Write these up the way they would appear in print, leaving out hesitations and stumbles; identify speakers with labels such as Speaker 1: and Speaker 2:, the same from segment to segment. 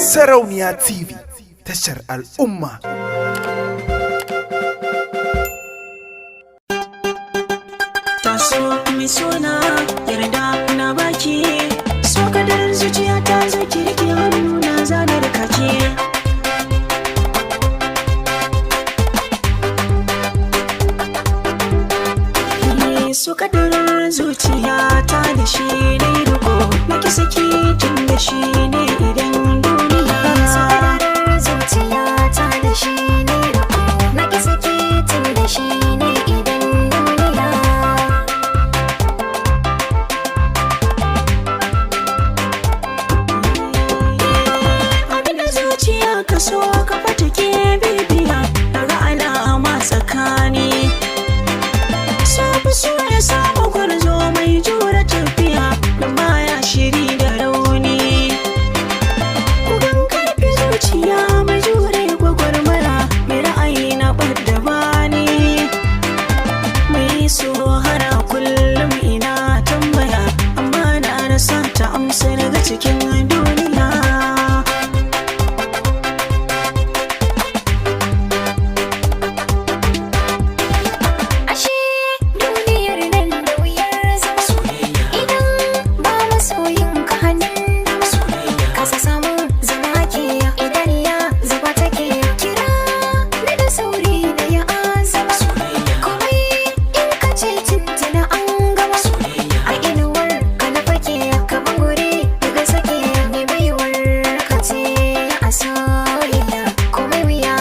Speaker 1: Sarauniya TV, tashar al'umma.
Speaker 2: Taso mai suna yarda na baki, so kadarin zuciya ta zo ki rike hannu na zanar kaki. So kadarin zuciya ta da shi na yi riko, na ki saki tun da shi ne idan duniya.
Speaker 3: So kadarar zuciya ta da shi ne riko, na ki saki tun da shi ne idan duniya.
Speaker 2: Abinda zuciya ka so ka fata ke bibiya, daga alama tsakani. Safi so ya samu gwarzo mai jure tafiya da baya shiri da rauni. Kugan karfi zuciya mai jure gwagwarmaya, mai ra'ayi na ɓadda bani. Mai so hara kullum ina tambaya, amma na rasa ta amsa daga cikin duniya.
Speaker 3: Ashe duniyar nan da wuyar zama, idan ba masoyin ka hannun dama. Kasa samun zama ke idaniya zuba take, kira ni da sauri da ya azama. Komai in ka ce tuntuna an gama, a inuwar ka na fake, ka bangure daga sake. Ni baiwar ka ce a soyayya, komai wuya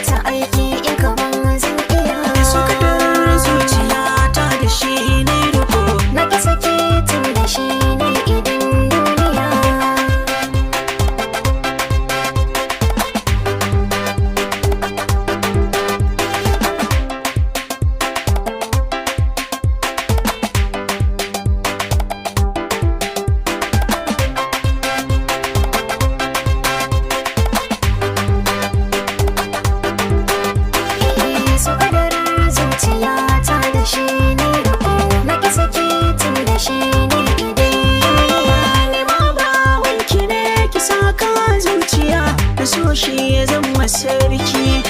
Speaker 3: ta aiki in ka ban zan iya.
Speaker 2: So kadar zuciya ta da shi ne riko.
Speaker 3: Na ki sake tun da shi ne idan duniya. So kadarar zuciya ta da shi ne riko, na ki sake tun da shi ne idan duniya.
Speaker 2: Ni ma ba wanki ne ki saka zuciya da so shi ya zama sarki.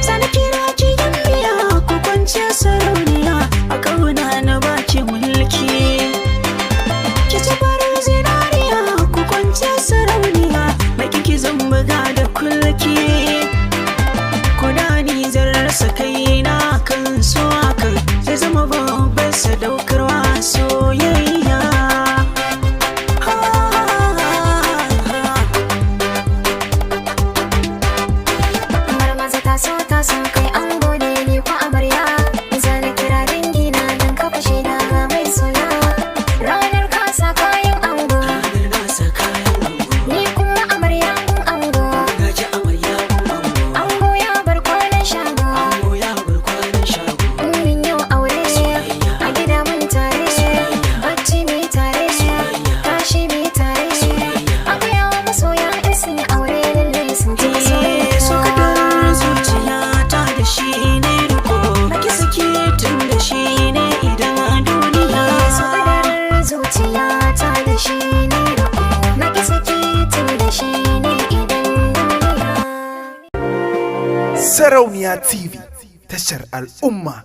Speaker 2: Sani kira ki gimbiya ko kwance sarauniya, a kauna na baki mulki. Ki ci farar zinariya ko kwance sarauniya, baki ki zan buga da kulki. Ko da ni zan rasa kaina kan so hakan zai zama babbar sadaukarwa soyayya.
Speaker 3: Marmaza taso taso kai an gode ni ko amarya, zana kira dangi na dan kafa shaida ga mai suna. Ranar kasa kayan ango, ni kuma amarya gun ango. Ango ya bar kwanan shago, mun yau aure a gida mun tare, bacci mu tare, tashi mu tare. A gaya wa masoya in sun yi aure lallai sun ji masoya.
Speaker 2: So kadar zuciya ta da shi ne riko, na ki saki tun da shi ne idan duniya.
Speaker 3: So kadarar zuciya ta da shi ne riko, na ki saki tun da shi ne idan duniya.
Speaker 1: Sarauniya TV, tashar al'umma.